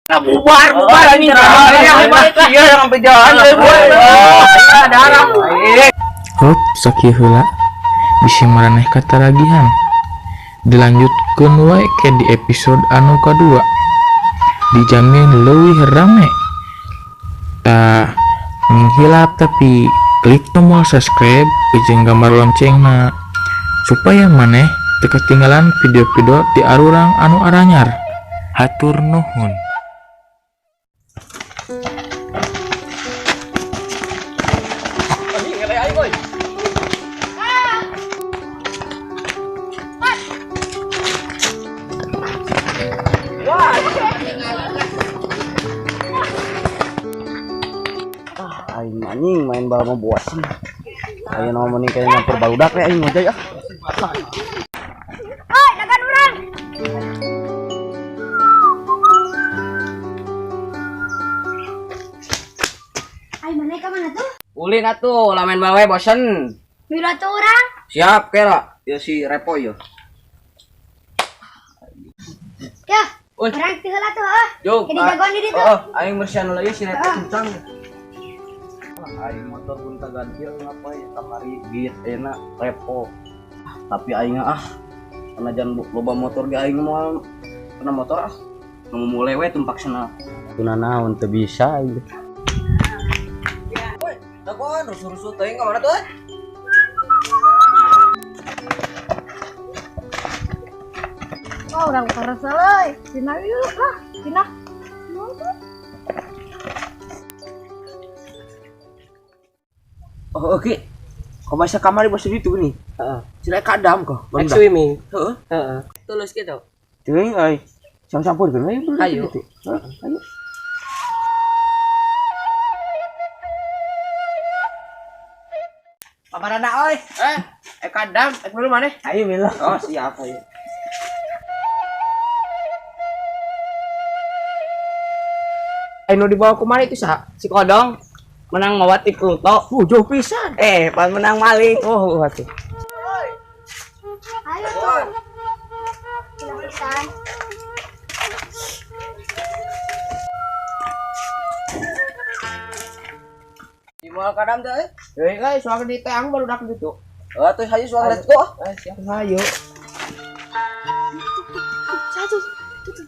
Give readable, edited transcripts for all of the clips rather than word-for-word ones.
Bubar, bubar ini. Iya, yang sampai jalan. Ada. Hop, sakieu heula. Bisi maraneh kataragihan. Dilanjutkeun wae ke di episode anu kadua. Dijamin leuwih rame. Tah, mending hilap tapi klik tombol subscribe jeung gambar loncengna supaya maneh teu ketinggalan video-video ti arurang anu aranyar. Hatur nuhun. Aing anjing main bal mah bosen. Ayo nama mending kayak nyamper barudak ya aing ngojay ah. Oi, dagan urang. Ai mana ka mana tuh? Ulin atuh, lah main bal we bosen. Mila tuh urang. Siap kela. Ya si Repo yo. Ya. Oi. Urang ti heula tuh, heuh. Jog. Jadi jagoan di ditu. Oh, aing bersihan heula ieu si Repo kencang. Aing motor gonta ganti ngapa ya kamari beat enak Repo. Tapi aing ah karena jangan loba motor ge aing moal kena motor ah. Nu mulai we tumpak sana. Tuna naon teu bisa aing. Woi, dagoan rusuh-rusuh teuing ka mana tuh? Wah, orang karasa euy. Cina yuk lah, Cina. Oh, oke. Kau masa kamari bos itu nih. Heeh. Sila kadam kok. Ek swimming. Heeh. Heeh. Tulus gitu. Teuing euy. Sampur geus ayo. Ayo. Ayo. Pamarana oi. Eh, kadam, ek milu maneh? Ayo milu. Oh, siap ayo. Ayo dibawa kemana itu sa? Si Kodong menang mawa ti Pluto. Jauh pisan. Eh, pas menang maling. Oh, atuh. Ayo tuh. Gila pisan. Di moal kadam teh euy. Euy, euy, soalnya di teang baru dak gitu. Oh, tuh hayu soang let's go. Eh, siap. Hayu. Satu. Tuh.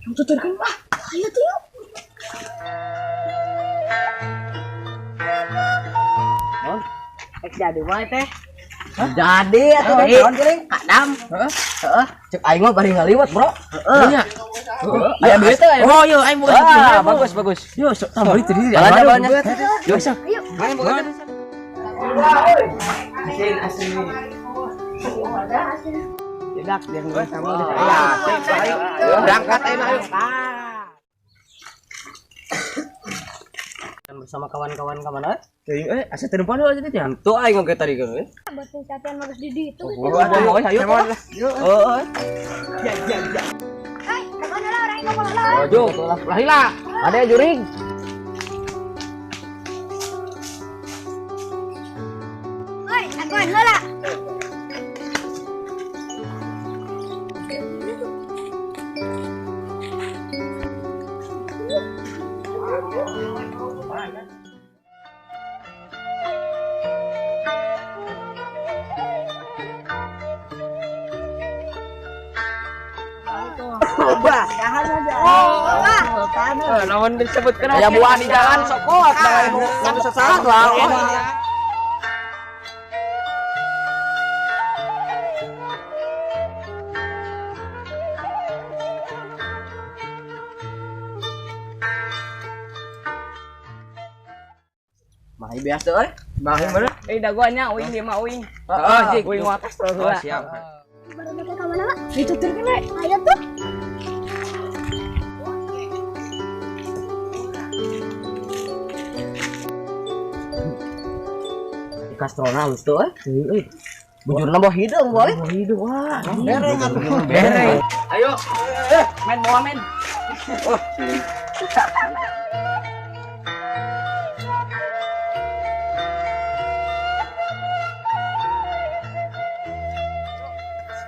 Yang tuturkeun lah. Ayo tuh yuk. Ek jadi wae teh. Jadi atuh naon geuning? Kadam. Heeh. Heeh. Cek aing mah bari ngaliwat, Bro. Heeh. Nya. Aya duit teh. Oh, yo aing boga Ah, bagus bagus. Yo, sok tambah itu di. Balanja balanja. Yo, sok. Ayo. Main boga. Asin asin. Tidak, biar nggak sama. Ya, sip, ayo. Berangkat ayo ayo. Bersama kawan-kawan ka mana? Teuing euy, asa teu nempoan aja teh. Tuh aing oge tadi kan. Buat pencapaian bagus di ditu. Oh, ayo ayo. Heeh. Hai, dagan heula urang ngomong heula. Oh, jo, lah lah. Ada juring. Oi, dagan heula. Namun disebutkan Ya buah di jalan sokot, nggak bisa salah lah. Mahi biasa euy. Mahi mana? Eh, dagoannya uing dia mah uing. Heeh, jig. Uing wates terus. Oh, siap. Baru mereka ka mana, Pak? Dituturkeun we. Ayo tuh. Kastrona halus tuh euy. Euy. Bujurna boh hideung boy. Boh hideung wah. Bereng atuh. Bereng. Ayo, Main bola main. Oh,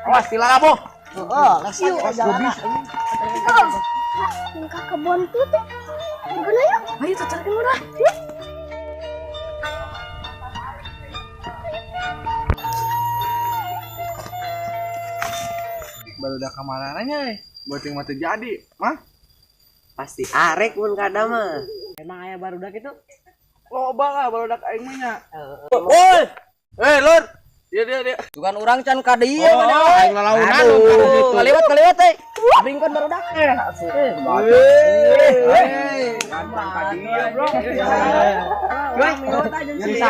Awas, dilarang, Boh. Heeh, lesang jalan. Ka kebon tuh teh. Geuna yuk. Ayo tuturkeun udah. Barudak ka mana nya euy? Beuting mah teu jadi, mah. Pasti arek mun kada mah. Emang aya barudak itu? Loba lah barudak aing mah nya. Woi, Eh, Lur. Dia. bukan urang can ka dieu mana euy. Aing ngalaunan Aduh, ngaliwat teh. Abringkeun barudak. Ganteng ka dieu, Bro.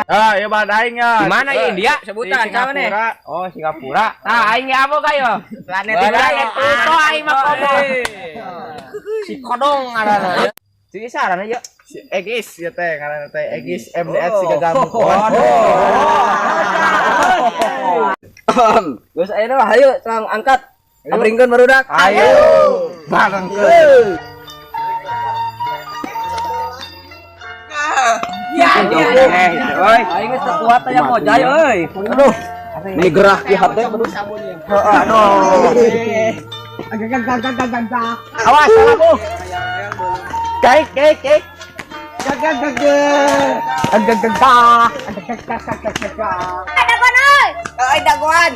Ah, ieu bahan aing ya. Di mana ya India sebutan sama nih? Oh, Singapura. Nah, aing ge apa kayo? Planet Pluto aing mah komo. Si kodong ngaranna. Si sarana ya. Si Egis ya teh ngaranna teh Egis MDS si gagal. Geus ayeuna mah hayu tang angkat. Abringkeun barudak. Ayo. Barengkeun. Ya, Oi, aing geus teu kuat aya mojay euy. Aduh. Ini gerah ki hate. Aduh. Awas, salah bu. Kaik, kaik, kaik. Dagoan euy. Euy dagoan.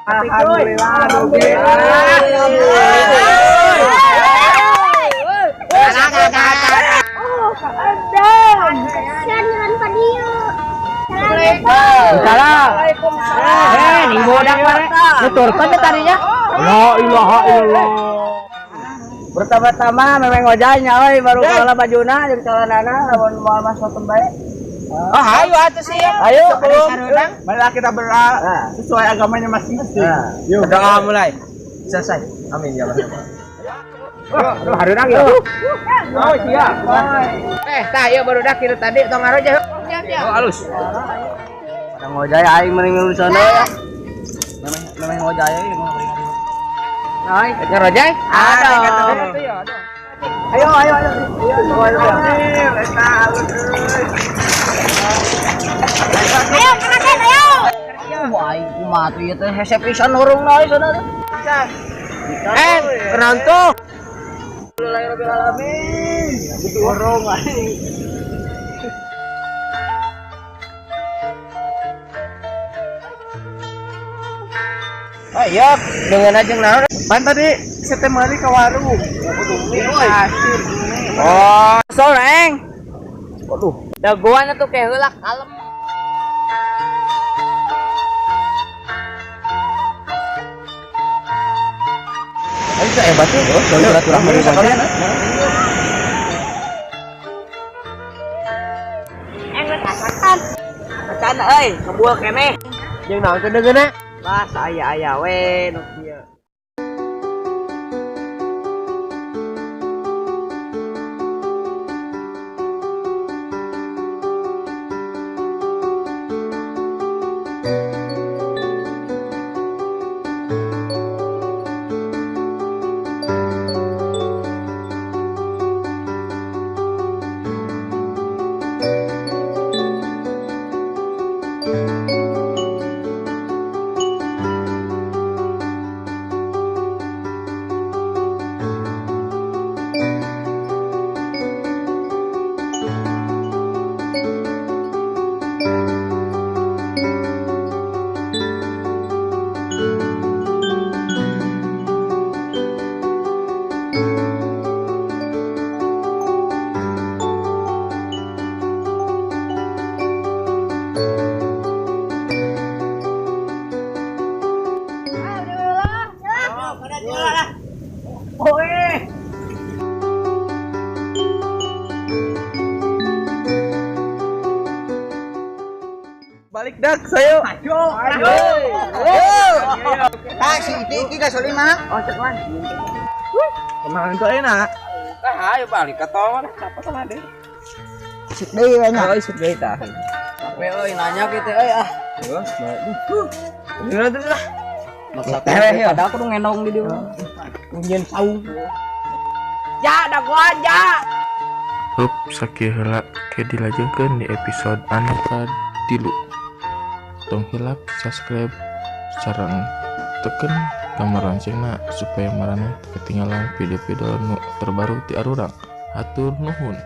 Alhamdulillah, Oh, Kak Adam. Kasihan jalan ka dieu. Assalamualaikum. Salam. Eh, ning bodak mah. Nuturkeun teh tadinya. La ilaha illallah. Pertama-tama memang ngojanya euy baru kalau bajuna jeung celanana lamun moal masuk tembae. Oh, hayu atuh sih. Ayo, Sebelum marilah kita berdoa sesuai agamanya masing-masing. Yuk. Doa mulai. Selesai. Amin ya Allah. Aduh, hareurang ya. Oh, siap. Eh, tah ieu barudak kieu tadi tong ngaroja. Oh, halus. Ada ngojay aing mending urusan ya. Memang ngojay euy mah beri. Ai, ngarojay? Aduh. Ayo, ayo, ayo. Ayo, ayo. Ayo, kanakeun ayo. Wah, aing kumaha tuh ieu teh hese pisan hurungna euy sana teh. Eh, kenaon tuh? Alhamdulillahirabbil alamin. Hurung aing. Oh, iya, dengan aja naon? Pan tadi saya teh meuli ka warung. Oh, soreng. Waduh, dagoan atuh ke heula kalem. Aing teh hebat tuh, silaturahmi sekalian. Enggeus asakan. Acan euy, ngebual keneh. Jeung naon teh deungeunna? Lah, saya aya we nu kieu. Balik dak, sayo. Ayo. Ayo. Ah, si iki iki gasolin mana? Oh, cek man. Kemarin tuh enak. Ah, ayo balik ke tol. Apa sama deh? Sik deui we nya. Oh, isuk deui tah. Capek euy nanya kitu euy ah. Udah tuh lah. Maksa Teh, ya. ada aku ngendong di dieu. Nyen saung. Ya, dagoan ya. Hup, sakieu heula ke dilajengkeun di episode anu katilu. Tong hilap subscribe sareng teken gambar loncengna supaya maraneh teu ketinggalan video-video nu terbaru ti arurang. Hatur nuhun.